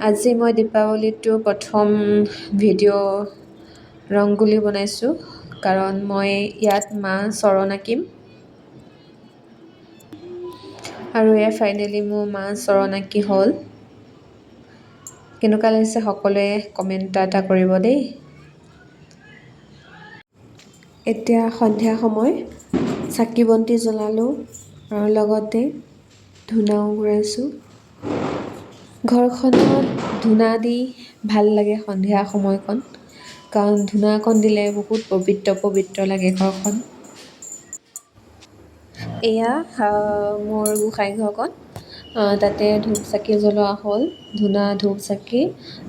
আজি মই দীপাৱলীটো প্ৰথম ভিডিঅ' ৰংগোলী বনাইছোঁ, কাৰণ মই ইয়াত মা চৰণ আঁকিম। আৰু এয়া ফাইনেলি মোৰ মা চৰণ আঁকি হ'ল। কেনেকুৱা লাগিছে সকলোৱে কমেণ্ট এটা কৰিব দেই। এতিয়া সন্ধিয়া সময়, চাকি বন্তি জ্বলালোঁ আৰু লগতে ধূনাও ঘূৰাইছোঁ। ঘৰখনত ধূনা দি ভাল লাগে সন্ধিয়া সময়কণ, কাৰণ ধূনাকণ দিলে বহুত পবিত্ৰ পবিত্ৰ লাগে ঘৰখন। এয়া মোৰ গোঁসাই ঘৰখন, তাতে ধূপ চাকি জ্বলোৱা হ'ল, ধূনা ধূপ চাকি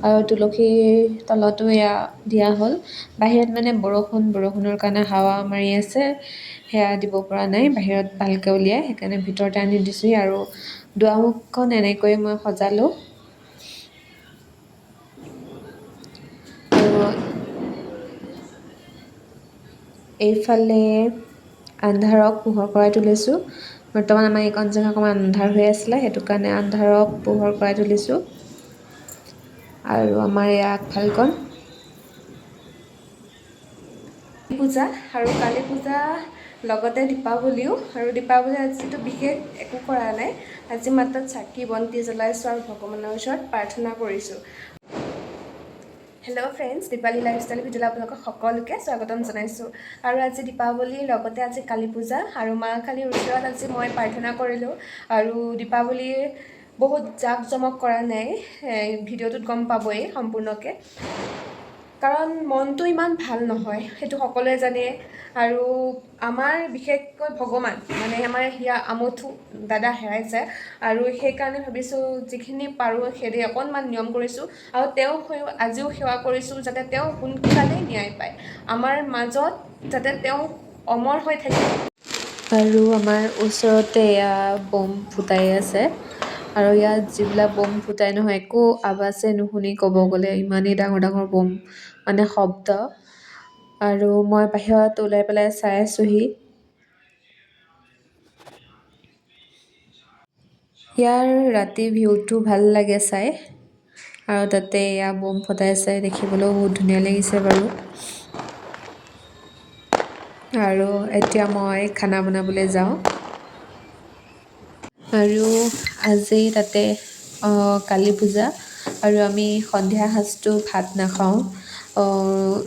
আৰু তুলসীৰ তলতো এয়া দিয়া হ'ল। বাহিৰত মানে বৰষুণৰ কাৰণে হাৱা মাৰি আছে, সেয়া দিব পৰা নাই বাহিৰত ভালকৈ উলিয়াই, সেইকাৰণে ভিতৰতে আনি দিছোঁহি। আৰু দুৱাৰমুখখন এনেকৈয়ে মই সজালোঁ। আৰু এইফালে আন্ধাৰক পোহৰ কৰাই তুলিছোঁ। বৰ্তমান আমাৰ এইকণ জেগা অকণমান আন্ধাৰ হৈ আছিলে, সেইটো কাৰণে আন্ধাৰক পোহৰ কৰাই তুলিছোঁ। আৰু আমাৰ এয়া আগফালকণ পূজা আৰু কালী পূজা লগতে দীপাৱলীও। আৰু দীপাৱলী আজিতো বিশেষ একো কৰা নাই, আজি মাত্ৰ চাকি বন্তি জ্বলাইছোঁ আৰু ভগৱানৰ ওচৰত প্ৰাৰ্থনা কৰিছোঁ। হেল্ল' ফ্ৰেণ্ডছ, দীপালী লাইফষ্টাইল ভিডিঅ'লৈ আপোনালোকক সকলোকে স্বাগতম জনাইছোঁ। আৰু আজি দীপাৱলীৰ লগতে আজি কালী পূজা আৰু মা কালীৰ ওচৰত আজি মই প্ৰাৰ্থনা কৰিলোঁ। আৰু দীপাৱলীৰ বহুত জাক জমক কৰা নাই, ভিডিঅ'টোত গম পাবই সম্পূৰ্ণকৈ, কাৰণ মনটো ইমান ভাল নহয়, সেইটো সকলোৱে জানে। আৰু আমাৰ বিশেষকৈ ভগৱান মানে আমাৰ হিয়া আমঠু দাদা হেৰাইছে, আৰু সেইকাৰণে ভাবিছোঁ যিখিনি পাৰোঁ সেইদে অকণমান নিয়ম কৰিছোঁ। আৰু তেওঁ হৈও আজিও সেৱা কৰিছোঁ যাতে তেওঁ সোনকালে ন্যায় পায়, আমাৰ মাজত যাতে তেওঁ অমৰ হৈ থাকে। আৰু আমাৰ ওচৰতে এয়া বম ফুটাই আছে, আৰু ইয়াত যিবিলাক বম ফুটাই নহয় একো আৱাজে নুশুনি, ক'ব গ'লে ইমানেই ডাঙৰ ডাঙৰ বম মানে শব্দ। আৰু মই বাহিৰত ওলাই পেলাই চাই আছোঁহি। ইয়াৰ ৰাতি ভিউটো ভাল লাগে চাই। আৰু তাতে এয়া বম ফুটাইছে, দেখিবলৈও বহুত ধুনীয়া লাগিছে বাৰু। আৰু এতিয়া মই খানা বনাবলৈ যাওঁ। আৰু আজি তাতে কালী পূজা, আৰু আমি সন্ধিয়া সাঁজটো ভাত নাখাওঁ,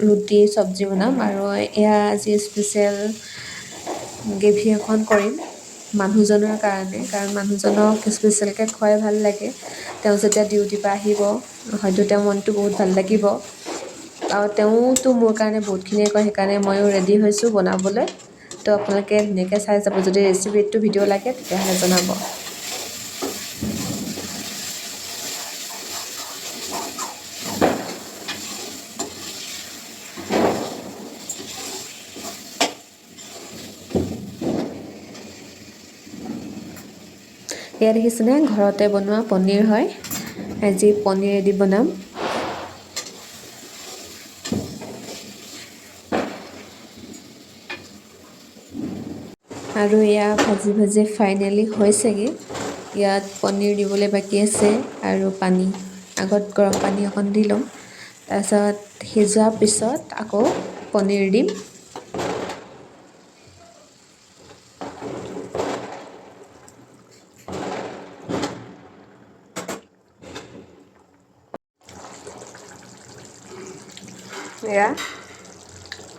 ৰুটি চব্জি বনাম। আৰু এয়া আজি স্পেচিয়েল গ্ৰেভি এখন কৰিম মানুহজনৰ কাৰণে, কাৰণ মানুহজনক স্পেচিয়েলকৈ খুৱাই ভাল লাগে। তেওঁ যেতিয়া ডিউটিৰ পৰা আহিব হয়তো তেওঁৰ মনটো বহুত ভাল লাগিব। আৰু তেওঁতো মোৰ কাৰণে বহুতখিনিয়ে কয়, সেইকাৰণে ময়ো ৰেডি হৈছোঁ বনাবলৈ। তো আপোনালোকে ধুনীয়াকৈ চাই যাব, যদি ৰেচিপিটো ভিডিঅ' লাগে তেতিয়াহ'লে জনাব। এয়া দেখিছেনে ঘৰতে বনোৱা পনীৰ হয়, আজি পনীৰেদি বনাম। আৰু এয়া ভাজি ভাজি ফাইনেলি হৈছেগৈ। ইয়াত পনীৰ দিবলৈ বাকী আছে আৰু পানী, আগত গৰম পানী অকণ দি ল'ম, তাৰপিছত সিজোৱাৰ পিছত আকৌ পনীৰ দিম। এয়া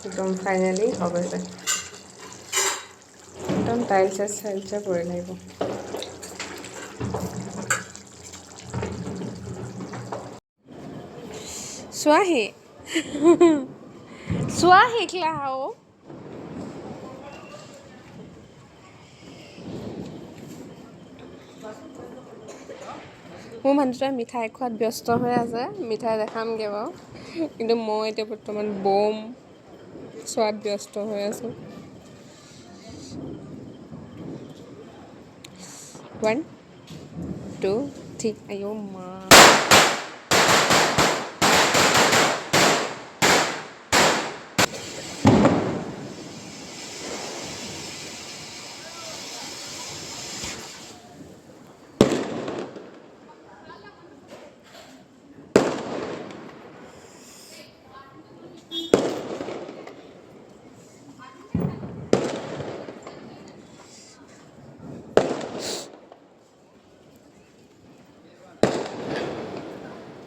একদম ফাইনেলি হৈ গৈছে, একদম টাইলছে চাইলছে পৰি লাগিব। চোৱাহি চোৱাহি খেলা অ'। মোৰ মানুহটোৱে মিঠাই খোৱাত ব্যস্ত হৈ আছে, মিঠাই দেখামগৈ বাৰু, কিন্তু মই এতিয়া বৰ্তমান বম চোৱাত ব্যস্ত হৈ আছোঁ। 1 2 3, আইঅ' মা।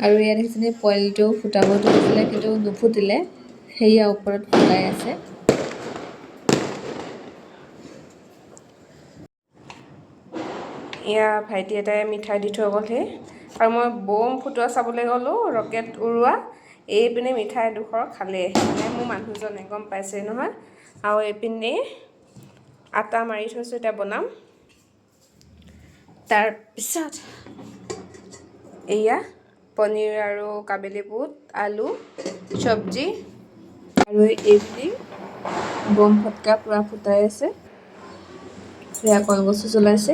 আৰু ইয়াত সেইখিনি পোৱালিটো ফুটাব ধৰিছিলে, কিন্তু নুফুটিলে, সেয়া ওপৰত ফুটাই আছে। এয়া ভাইটি এটাই মিঠাই দি থৈ গ'লহি আৰু মই বম ফুটোৱা চাবলৈ গ'লোঁ, ৰকেট উৰোৱা। এইপিনে মিঠাই এডোখৰ খালে, মানে মোৰ মানুহজনে গম পাইছে নহয়। আৰু এইপিনে আটা মাৰি থৈছোঁ, এতিয়া বনাম। তাৰপিছত এয়া পনীৰ আৰু কাবেলি বুট আলু চব্জি। আৰু এইপিনে বম ফটকা পূৰা ফুটাই আছে, সেয়া কলগছো জ্বলাইছে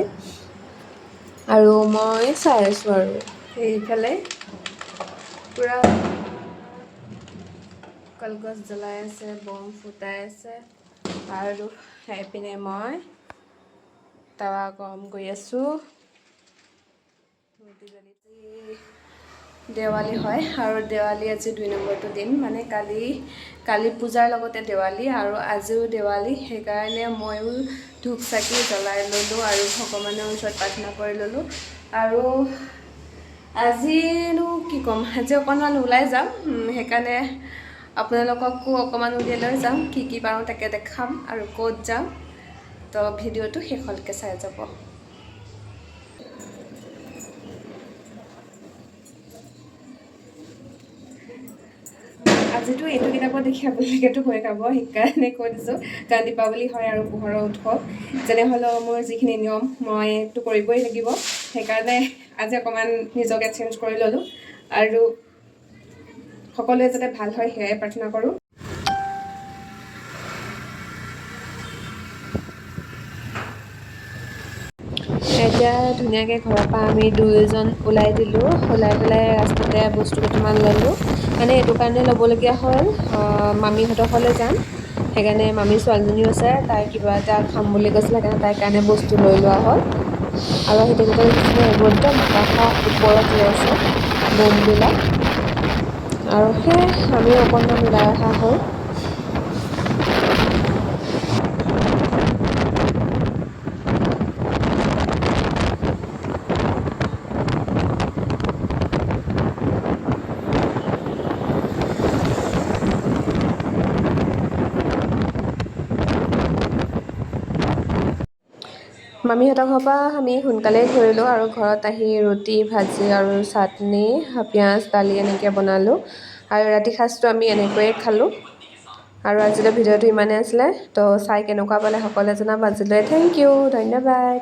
আৰু মই চাই আছোঁ। আৰু সেইফালে পূৰা কলগছ জ্বলাই আছে, বম ফুটাই আছে। আৰু সেইপিনে মই তাৱা গৰম কৰি আছোঁ। দেৱালী হয় আৰু দেৱালী আজি 2 নম্বৰটো দিন, মানে কালি কালী পূজাৰ লগতে দেৱালী আৰু আজিও দেৱালী। সেইকাৰণে ময়ো ধূপ চাকি জ্বলাই ল'লোঁ আৰু ভগৱানৰ ওচৰত প্ৰাৰ্থনা কৰি ল'লোঁ। আৰু আজিনো কি ক'ম, আজি অকণমান ওলাই যাম, সেইকাৰণে আপোনালোককো অকণমান উলিয়াই লৈ যাম, কি কি পাৰোঁ তাকে দেখাম আৰু ক'ত যাম। তো ভিডিঅ'টো শেষলৈকে চাই যাব। আজিতো এইটো কিতাপত দেখি আপোনালোকেতো ভয় খাব, সেইকাৰণে কৈ দিছোঁ, কাৰণ দীপাৱলী হয় আৰু পোহৰৰ উৎসৱ। যেনে হ'লেও মোৰ যিখিনি নিয়ম মইতো কৰিবই লাগিব, সেইকাৰণে আজি অকণমান নিজকে চেঞ্জ কৰি ল'লোঁ আৰু সকলোৱে যাতে ভাল হয় সেয়াই প্ৰাৰ্থনা কৰোঁ। এতিয়া ধুনীয়াকৈ ঘৰৰ পৰা আমি দুয়োজন ওলাই দিলোঁ। ওলাই পেলাই ৰাস্তাতে বস্তু কেইটামান ল'লোঁ, মানে এইটো কাৰণে ল'বলগীয়া হ'ল, মামীহঁতৰ ঘৰলৈ যাম, সেইকাৰণে মামীৰ ছোৱালীজনীও আছে, তাই কিবা এটা খাম বুলি কৈছিলে, সেইকাৰণে তাইৰ কাৰণে বস্তু লৈ লোৱা হ'ল। আৰু আহি থাকোঁতে দেখিছিলে এইবোৰ একদম আকাশৰ ওপৰত লৈ আছে বোমবিলাক। আৰু সেয়ে আমি অকণমান ওলাই অহা হ'ল। মামীহঁতৰ ঘৰৰ পৰা আমি সোনকালেই ঘূৰিলোঁ আৰু ঘৰত আহি ৰুটি ভাজি আৰু চাটনি, পিঁয়াজ, দালি এনেকৈ বনালোঁ আৰু ৰাতি সাঁজটো আমি এনেকৈয়ে খালোঁ। আৰু আজিলৈ ভিডিঅ'টো ইমানেই আছিলে। তো চাই কেনেকুৱা পালে সকলোৱে জনাব। আজিলৈ thank U, ধন্যবাদ।